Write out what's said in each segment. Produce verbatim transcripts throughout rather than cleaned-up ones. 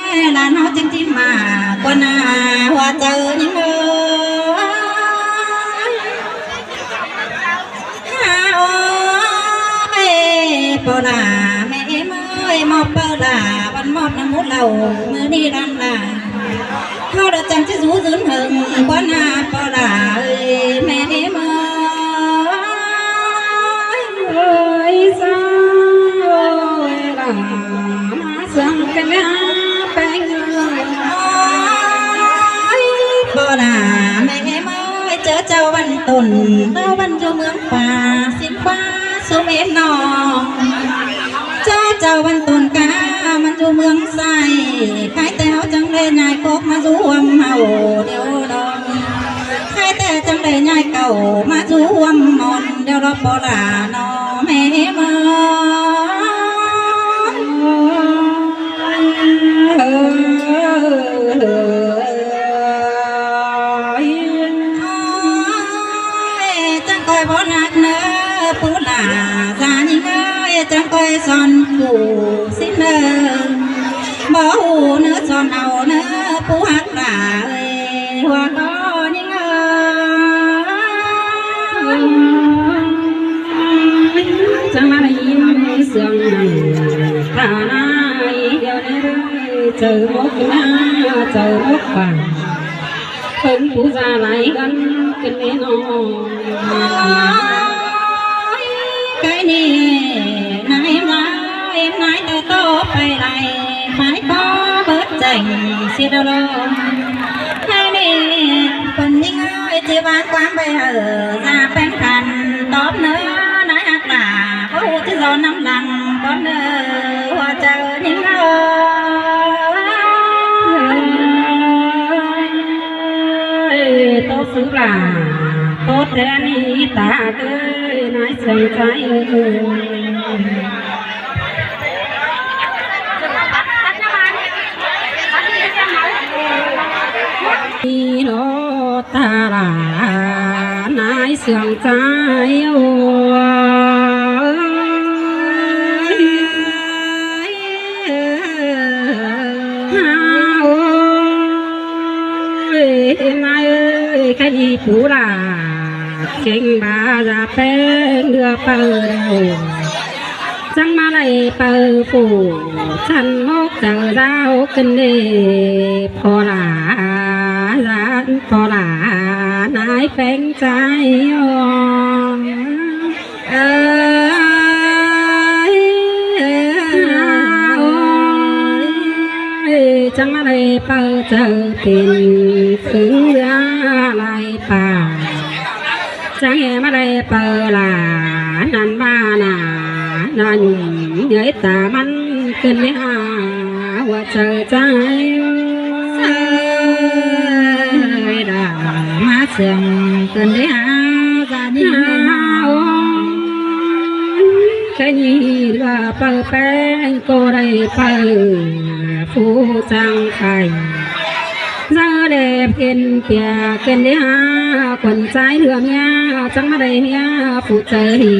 ꞌlạ ꞌháu ꞌchính ꞌchí ꞌmá ꞌquá ꞌná ꞌhua chaư ꞌnhính ơi. Ôi, ꞌpo ꞌlạ ꞌmẹ ꞌếm ơi, ꞌmọp ꞌpưa ꞌlạ, bón ꞌmọp ꞌnặm mú lảu, ꞌmự ꞌnị ꞌláng ꞌlạ. ꞌHáu đa chắng ꞌchí dú dứn hơng, ꞌquá ꞌná ꞌpo ꞌlạ ơi, ꞌmẹ ꞌếm ơi. Ôi, sao ơi ꞌlạ, ꞌmá sương căn ꞌlạ ꞌpéng ơi. Ôi, ꞌpo ꞌlạ ꞌmẹ ꞌếm ơi, ꞌchớ chảu ꞌvắn tủn, ꞌtố ꞌvắn dú ꞌmướng ꞌpá, ꞌsịn ꞌpá ꞌsúm ꞌếm ꞌnọng. ꞌChớ chảu ꞌvắn tủn cá, ꞌmắn dú ꞌmướng sai, khai ꞌtẹ ꞌháu chắng đảy ꞌnhại cốc ꞌmá dú ꞌhuôm ꞌháu điêu đon. Khai ꞌtẹ chắng đảy ꞌnhại cảu ꞌmá dú ꞌhuôm ꞌmón điêu đon ꞌpo ꞌlạ ꞌnọ ꞌmẹ ꞌếm ơi. Ôi, chắng ꞌcoi bók ꞌnặc ꞌnớ, pú ꞌlạ da ꞌnhính ơi, chắng ꞌcoi son cu ꞌsịn ꞌnớ. Báu ꞌhụ ꞌnớ son au ꞌnớ, pú ꞌhặc ꞌlạ ơi, ꞌhua ꞌcọ ꞌnhính ơi. Chắng ꞌmá đảy ꞌnhính sương nẳng, thả ꞌnái điêu ꞌnị đảy, chaư mốc ꞌná, chaư mốc pang. Khong pú da lai ꞌgắn căn ꞌnị ꞌnọng. Ôi, cái ꞌnị ꞌnái ꞌmá, ꞌếm ꞌnái ta ꞌtố pay lai, pay ꞌcọ bớt chẻng sia đao lo. Cái ꞌnị, ꞌpứng ꞌnhính ơi, ꞌchí ꞌváng ꞌquám pay hảư, da ꞌpéng khăn, tóp ꞌnớ, ꞌnái ꞌhặc ꞌlạ, báu ꞌhụ ꞌchí dón ꞌnặm lăng, bón ꞌnớ, ꞌhua chaư ꞌnhính ơi. Ôi, ꞌtố sứ ꞌlạ, ꞌtố ꞌtẹ ꞌnị ta ơi, ꞌnái sương ꞌchái ơi. Đi lo ta ꞌlạ, ꞌnái sương ꞌchái ơi. Ôi, ꞌnái ơi, cái ꞌnị pú ꞌlạ, kéng ba da ꞌpéng ꞌlứa pay đaư. Chắng ꞌmá đảy pay phủ, chăn mốc chaư da ốc căn ꞌnị, ꞌpo ꞌlạ, da, ꞌpo ꞌlạ, ꞌnái ꞌpéng ꞌchái ơi. Ơi, ơi, chắng ꞌmá đảy pay chaư pên, ꞌpứng ꞌlứa lai pang. Chắng ꞌhê ꞌmá đảy pay ꞌlạ, ꞌnặn ꞌva ꞌná, ꞌná nhung, ꞌnhới ta ꞌmắn căn ꞌnị ha, ꞌhua chaư ꞌchái ơi. Ơi, đa ꞌmá sương căn ꞌnị ha, da ꞌnhính ơi. Ôi, cái ꞌnị ꞌlứa pay ꞌpéng ꞌcọ đảy pay, phủ chắng pay. Dơ đe phiên pia căn ꞌnị ha, khuôn ꞌchái ꞌlứa ꞌmía, chắng ꞌmá đảy ꞌmía, phủ chaư hỉ,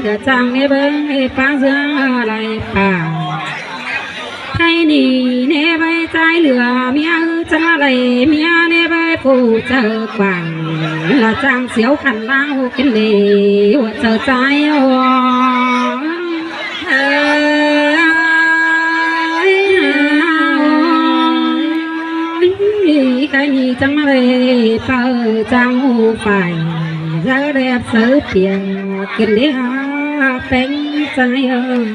ꞌlứa chắng ꞌnị bới, pá dưa lai pang. Cái ꞌnị ꞌnị bới ꞌchái ꞌlứa ꞌmía, chắng ꞌmá đảy ꞌmía, ꞌnị bới phủ chaư quảng, ꞌlứa chắng siêu khăn ꞌváng ꞌhụ căn ꞌnị, ꞌhua chaư ꞌchái ơi. Ơi, cái ꞌnị chắng ꞌmá đảy pay chắng ꞌhụ pay, dơ đe saư pia, căn ꞌnị ha ꞌpéng ꞌchái ơi.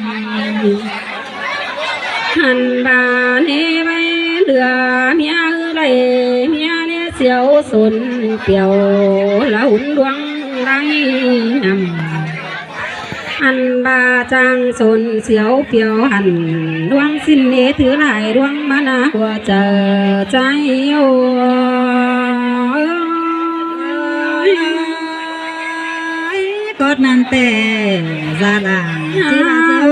Hăn ba ꞌnị bới ꞌlứa ꞌmía ư đảy ꞌmía ꞌnị siêu sốn piêu, ꞌlạ hún ꞌluống lai năm. Ăn ba chang sôn siêu piêu hẳn ꞌluống ꞌsịn ꞌnị thứ lai ꞌluống ꞌmắn ꞌhua chaư ꞌchái ơi. Cốt ꞌnặn ꞌtẹ da lăng ꞌchí ꞌva ꞌchí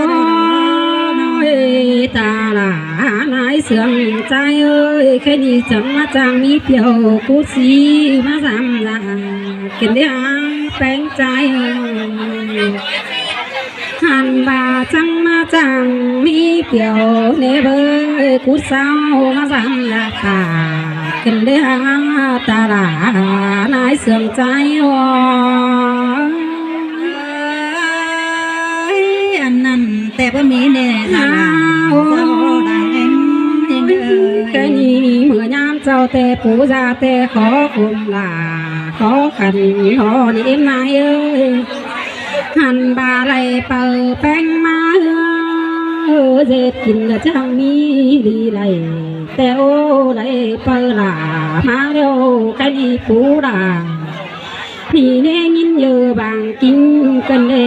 ơi, ta lả nái sương ꞌchái ơi, khék ꞌnị chắng ꞌmá chang ꞌmí piêu cút sí ꞌmá dăm dăm kên ꞌlẹo ꞌpéng ꞌchái ơi. Ăn ꞌva chắng ꞌmá chắng ꞌmí kiẻo ꞌnị ꞌvới cú sau ꞌmá dăm lả ta, kin đé hang ta lả nái sương ꞌchái ôi. Ăn ꞌnặn ꞌtẹ báu ꞌmí ꞌnê ꞌnặn lả. Ôi, ꞌkhạy ꞌnị ꞌmưa ꞌnhám chảu ꞌtẹ pú da ꞌtẹ khó khôm lả, khó khăn ꞌnị ꞌếm nái ới. Hăn ꞌva đảy pau ꞌpéng ꞌmá ꞌhứa, ꞌdệt kin ꞌnhá chắng ꞌmí đi đảy, ꞌtẹ ô đảy pau lả ꞌmá ꞌlẹo ꞌkhạy ꞌnị pú lả. ꞌNị ꞌnê ꞌnghín dưa bang kin ꞌcợn đê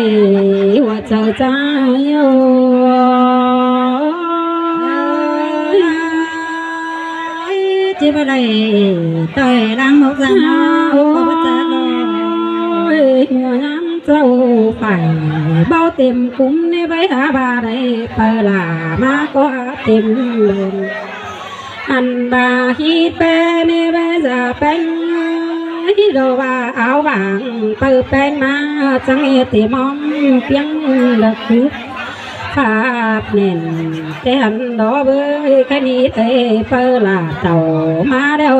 ꞌhua chaư ꞌchái ôi. Ôi, ꞌchí báu đảy ꞌtoi ꞌláng ꞌmốc ꞌdáng ꞌnớ. Ôi, ꞌmưa ꞌnhám chảu phải báu têm cúm ꞌnê ꞌvới hả ꞌva đảy pau lả ꞌmá ꞌcọ têm lông. Ăn ꞌva ꞌhịt ꞌpé ꞌnê ꞌvới da ꞌpéng ới, ꞌlẹo ꞌva áo vàng pau ꞌpéng ꞌmá chắng ê tê ꞌmom ꞌpiếng đa cúp. Pháp nẻn ꞌtẹ hăn đó ꞌvới ꞌkhạy ꞌnị đảy pau lả tảu ꞌmá ꞌlẹo.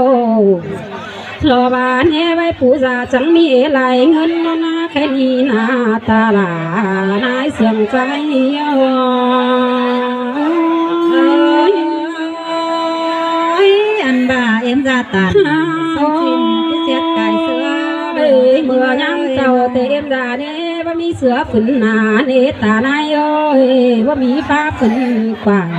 ꞌLẹo ꞌva ꞌnê ꞌvới pú da chắng ꞌmí ê lai ꞌngớn ꞌnớ ꞌna, ꞌkhạy ꞌnị ꞌna ta lả nái sương ꞌchái ôi. Ôi, ăn ꞌva ꞌếm da tản sông ꞌsịn ꞌchí siết cai sứa. Ôi, ꞌmưa ꞌnhám chảu ꞌtẹ ꞌếm da ꞌnê báu ꞌmí sứa phứn ꞌna ꞌnê ta nái ơi, báu ꞌmí phá phứn quảng.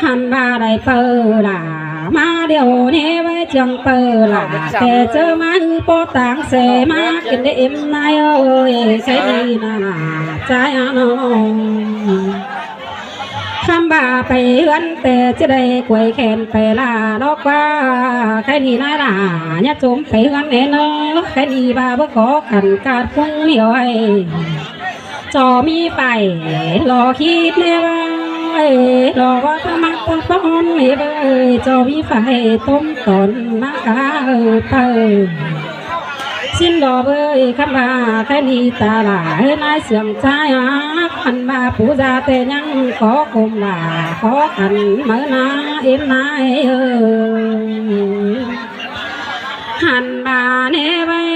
Hăn ꞌva đảy pau lả ꞌmá ꞌlẹo ꞌnê ꞌvới chắng pau lả ꞌtẹ ꞌchớ ꞌmá ꞌhứ ꞌpó táng se ꞌmá kin đé ꞌếm nái ơi, ꞌkhạy ꞌnị ꞌna lả ꞌchái ꞌnớ. Khắm ꞌva pay ꞌhướn ꞌtẹ ꞌchí đảy quay khen pay lả lỏ ꞌquá, ꞌkhạy ꞌnị nái lả ꞌnhá chốm pay ꞌhướn ꞌnê ꞌnớ, ꞌkhạy ꞌnị ꞌva báu khó khăn ꞌcạt ꞌphúng ꞌnị ơi. Chảu ꞌmí phải lỏ ꞌkhịt ꞌnê ꞌvới, lỏ ꞌva ꞌtáng ꞌmặc ꞌtáng ꞌpón ꞌnê ꞌvới, chảu ꞌmí phải tốm tỏn ꞌmá cá ơ pau. ꞌSịn lỏ ꞌvới khắm ꞌva ꞌkhạy ꞌnị ta lả ới nái sương ꞌchái ác, ăn ꞌva pú da ꞌtẹ ꞌnhắng khó khôm lả, khó khăn máư ꞌna ꞌếm nái ơi. Hăn ꞌva ꞌnê ꞌvới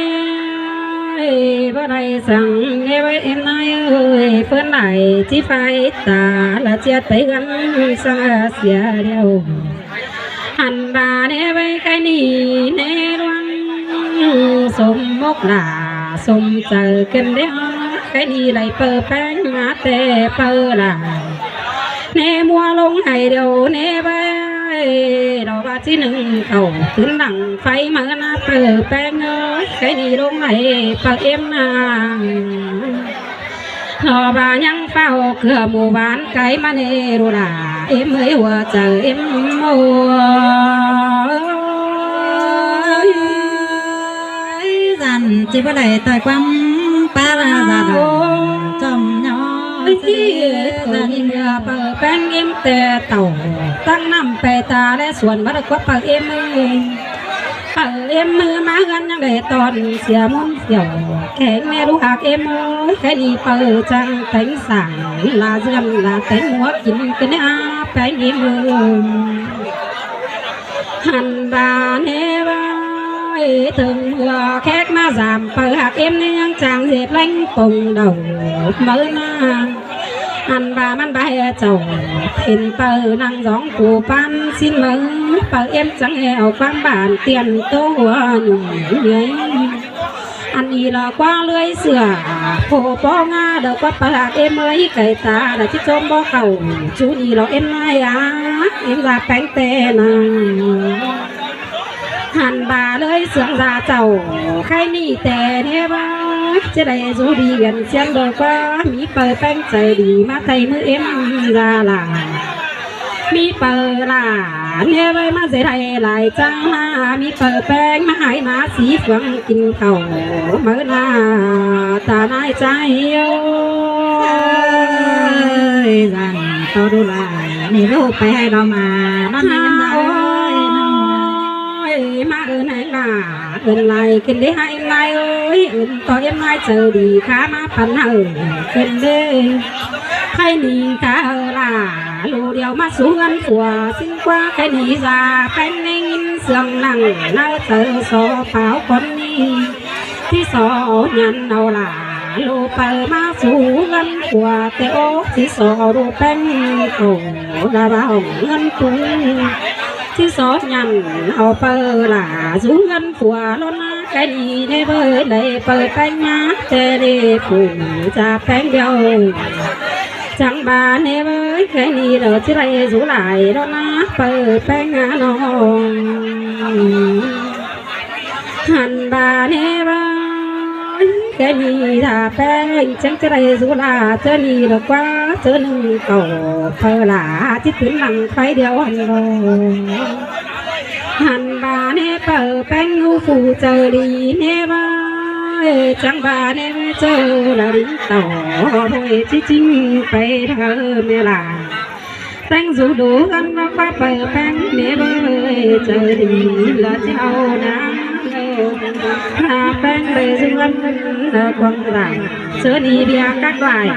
báu đảy săng ꞌnê ꞌvới ꞌếm nái ơi, ꞌphớn đảy ꞌchí phải ta lả ꞌchí pay ꞌhướn săng sia ꞌlẹo. Hăn ꞌva ꞌnê ꞌvới ꞌkhạy ꞌnị ꞌnê ꞌluống sôm mốc lả sôm chaư kin đé, ꞌkhạy ꞌnị đảy pau ꞌpéng ꞌmá ꞌtẹ pau lả. ꞌNê ꞌmua ꞌlống hảư ꞌlẹo ꞌnê ꞌvới, lỏ ꞌva ꞌchí ꞌnưng khảu tứn lăng pháy máư ꞌna pau ꞌpéng ơi, ꞌkhạy ꞌnị ꞌlống đảy pau ꞌếm ꞌna. Lỏ ꞌva ꞌnhắng ꞌphao ꞌcưa mù ván cái ꞌmá ꞌnê ꞌlụk lả, ꞌếm ơi ꞌhua chaư ꞌếm ôi. Dản ꞌchí báu đảy ꞌtoi ꞌquám pá ꞌva dản chom ꞌnhó. Ôi, dản ꞌnị ꞌmưa pau ꞌpéng ꞌếm ꞌtẹ tảu, ꞌtáng ꞌnặm pay ta ꞌlé suôn báu đảy ꞌquá pau ꞌếm ơi. Pau ꞌếm ꞌmưa ꞌmá ꞌhướn ꞌnhắng đảy tỏn sia ꞌmôn ꞌsẹo, kéng ꞌnê ꞌlụk ꞌhặc ꞌếm ơi, ꞌkhạy ꞌnị pau chắng téng sảng lả dươn lả téng ꞌmua kin kin ꞌnê ꞌpéng ꞌếm ơi. Hăn ꞌva ꞌnê ꞌvới, tơng ꞌmưa khék ꞌmá dam pau ꞌhặc ꞌếm ꞌnê ꞌnhắng chắng ꞌdệt ꞌlẹng pông đảu máư ꞌna. Ăn ꞌva ꞌmắn bái chảu pên pau ꞌnăng dóng pú ꞌpán ꞌsịn máư, pau ꞌếm chắng eo ꞌquám bản tiên ꞌtố ꞌhua nhủng nhuế. Ăn ꞌnị lỏ ꞌquá ꞌlới sửa, phô ꞌpó ꞌngá đaư ꞌquá pau ꞌhặc ꞌếm ơi, cai ta đaư ꞌchí chốm bó khảu, ꞌchu ꞌnị lỏ ꞌếm nái ác, ꞌếm ꞌva ꞌpéng ꞌtẹ ꞌnăng. Hăn ꞌva ꞌlới sương da chảu, ꞌkhạy ꞌnị ꞌtẹ ꞌnê ꞌvới, ꞌchí đảy dú đi ꞌviến ꞌsiến đaư ꞌquá, ꞌmí pau ꞌpéng chaư đi ꞌmá thay ꞌmứ ꞌếm da lả. ꞌMí pau lả ꞌnê ꞌvới ꞌmá dệt đảy lai chắng ꞌna, ꞌmí pau ꞌpéng ꞌmá hảư ꞌna sí phướng kin khảu máư ꞌna, ta nái ꞌchái ơi. Dản ꞌto ꞌlụk lả ꞌnị ꞌlụk pay hảư đom a, ꞌmắn ꞌnị ꞌnăng ơi. ꞌmá ơn ꞌhéng ꞌlạ, ơn lai ꞌkến đé hák ꞌếm ꞌnái ơi, ơn ꞌto ꞌếm ꞌnái chaư đi khá ꞌmá păn hảư ꞌkến đé. Khay ꞌnị khá hảư ꞌlạ, ꞌlụk điêu ꞌmá sú ꞌhướn phua ꞌsịn ꞌquá. Khay ꞌnị da ꞌpéng ꞌnê ꞌnghín sương nẳng ꞌnớ chaư so páo cón ꞌnị. Chí so nhẳn au ꞌlạ, ꞌlụk pay ꞌmá sú ꞌhướn phua ꞌtẹ ố. Chí so ꞌlụk ꞌpéng ꞌcọ ꞌlạ báu ꞌhướn tung. Chí so nhẳn au pay ꞌlạ dú ꞌhướn phua ꞌlốn ꞌnớ. Khay ꞌnị ꞌnê ꞌvới đảy pay ꞌpéng ꞌmá ꞌtẹ đé phủ da ꞌpéng điêu. Chắng ꞌva ꞌnê ꞌvới khay ꞌnị đảy ꞌchí đảy dú lai ꞌlốn ꞌnớ pay ꞌpéng ꞌnớ ꞌnọng. Hăn ꞌva ꞌnê ꞌvới khay ꞌnị da ꞌpéng chắng ꞌchí đảy dú lai ꞌchớ ꞌnị ꞌlụk ꞌquá ꞌchớ ꞌnưng ꞌcọ pay ꞌlạ ꞌchí tứn lăng pay điêu hăn ꞌló. Hăn ꞌva ꞌnê pay ꞌpéng ꞌhụ phủ chaư đi ꞌnê ꞌvới, chắng ꞌva ꞌnê ꞌvới chaư ꞌlạ đi tỏ ꞌvới ꞌchí ꞌchính pay đaư ꞌmá ꞌlạ. ꞌTếng dú đu ꞌhướn ꞌmá ꞌquá pay ꞌpéng ꞌnê ꞌvới chaư đi ꞌlạ ꞌchí au ꞌnớ. ꞌLạ ꞌpéng pay dú ꞌhướn ꞌlạ quăng ꞌlạ. ꞌChớ ꞌnị ꞌviạk cắp lai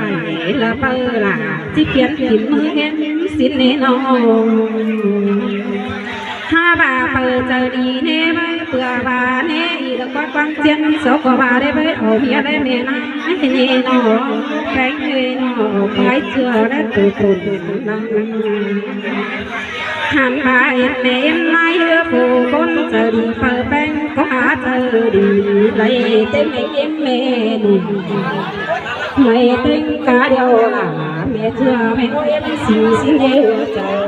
ꞌlạ pay ꞌlạ ꞌchí piến kin ꞌmứ ꞌhến ꞌsịn ꞌnê ꞌnọng. Hák ꞌva pay chaư đi ꞌnê ꞌvới ꞌpưa ꞌva ꞌnê ꞌnị ꞌlụk ꞌquá quăng ꞌchiến so ꞌcọ ꞌva đé ꞌvới au ꞌmía đé ꞌmá ꞌnái ꞌnê ꞌnọng. ꞌPéng ꞌnê ꞌnọng ꞌpái ꞌchưa đé ꞌtố tủn lăng. Hăn ꞌva ên ꞌmá ên ꞌnái ꞌhứa phủ ꞌcốn chaư đi pay ꞌpéng ꞌcọ hák chaư đi đảy ꞌtếng ꞌmá ên ꞌmá ꞌnị. ꞌMá ꞌtếng cá điêu ꞌlạ ꞌmá ꞌchưa ꞌmá ên ꞌsịn ꞌsịn ꞌnê ꞌhứa chaư.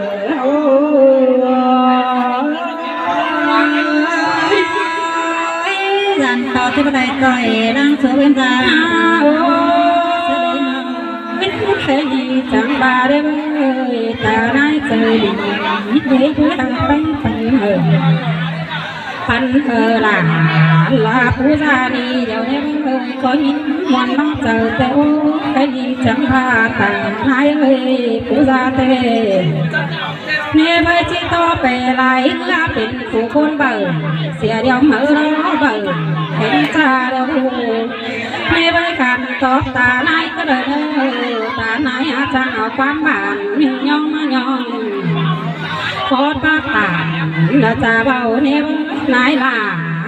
Dản ꞌtọ ꞌchí báu đảy ꞌtoi đang sô ên da. Khay ꞌnị chắng ꞌva đé ꞌvới ta ꞌnái chaư đi đảy ꞌpéng păn hảư. Păn hảư ꞌlạ, ꞌlạ phủ da đi điêu ꞌnê ꞌvới ꞌcọ ꞌnghín ꞌmuôn ꞌmá chaư ꞌtẹ ố. Khay ꞌnị chắng ꞌva ta ꞌnái ꞌvới phủ da ꞌtẹ. ꞌNê ꞌvới ꞌchí ꞌto pay lai ꞌlạ pên phủ ꞌcốn baư, sia điêu máư ꞌló baư, pên cha điêu phủ. ꞌNê ꞌvới khăn tóp ta ꞌnái ꞌcọ đảy đaư, ta ꞌnái hák chắng au ꞌquám bản ꞌnhính ꞌnhóng ꞌmá ꞌnhóng. Khót ꞌpá tản ꞌnớ cha ꞌvạu ꞌnê ꞌvới ꞌnái ꞌlạ,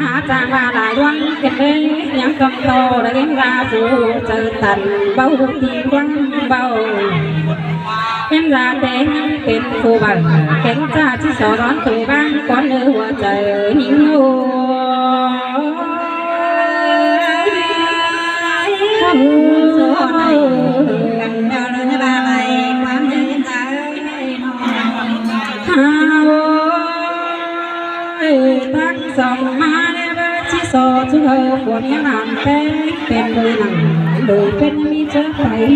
hák chắng ꞌva lai ꞌluống ꞌkến đé, ꞌnhắng ꞌcắm ꞌto đảy ꞌhến da dú chaư tản ꞌvạu ꞌhụ ꞌti ꞌquám ꞌvạu. ꞌHến da ꞌtẹ ꞌnhắng pên phủ baư, kéng cha ꞌchí so đón phủ ꞌváng cón ꞌnớ ꞌhứa chaư ꞌnhính ꞌnụ. Hao ơi, tắc song ꞌmá ꞌnê ꞌvới ꞌchí so ꞌchư hảư phủ ꞌmía ꞌnặn ꞌtếng, pên đôi nẳng đôi pên ꞌmí ꞌchớ pay,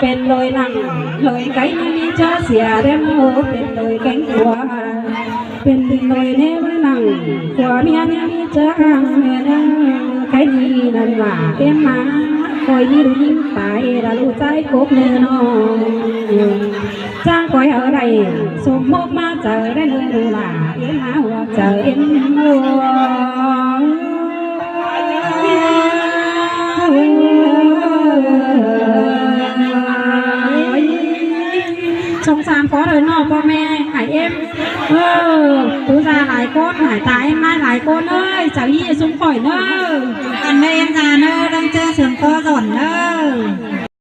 pên đôi nẳng đôi cáy ꞌmí ꞌchớ sia đen ꞌnớ, pên đôi kéng khua, pên đôi ꞌnê ꞌvới nẳng khua ꞌmía ꞌmí ꞌchớ hăng ꞌnớ. Khay ꞌnị ꞌnặn ꞌva ꞌtếng ꞌmá, khỏi ꞌnị đu ꞌnhính pay đa ꞌlụk ꞌchái cốc ꞌnớ ꞌnọng. Chắng khỏi hảư đảy sôm mốc ꞌmá chaư đảy ꞌnưng đu ꞌlạ, ên ꞌmá ꞌhứa chaư ên ꞌnớ. Sông san có đảy ꞌnọ ꞌpo ꞌme hảư ên. Ơ, phủ da lai ꞌcốn, hảư ta ên ꞌnái lai ꞌcốn ơi, chaư ꞌnị sung khỏi ꞌnớ. Ăn ꞌmá ên da ꞌnớ, đang ꞌchớ sương ꞌcọ dọn ꞌnớ.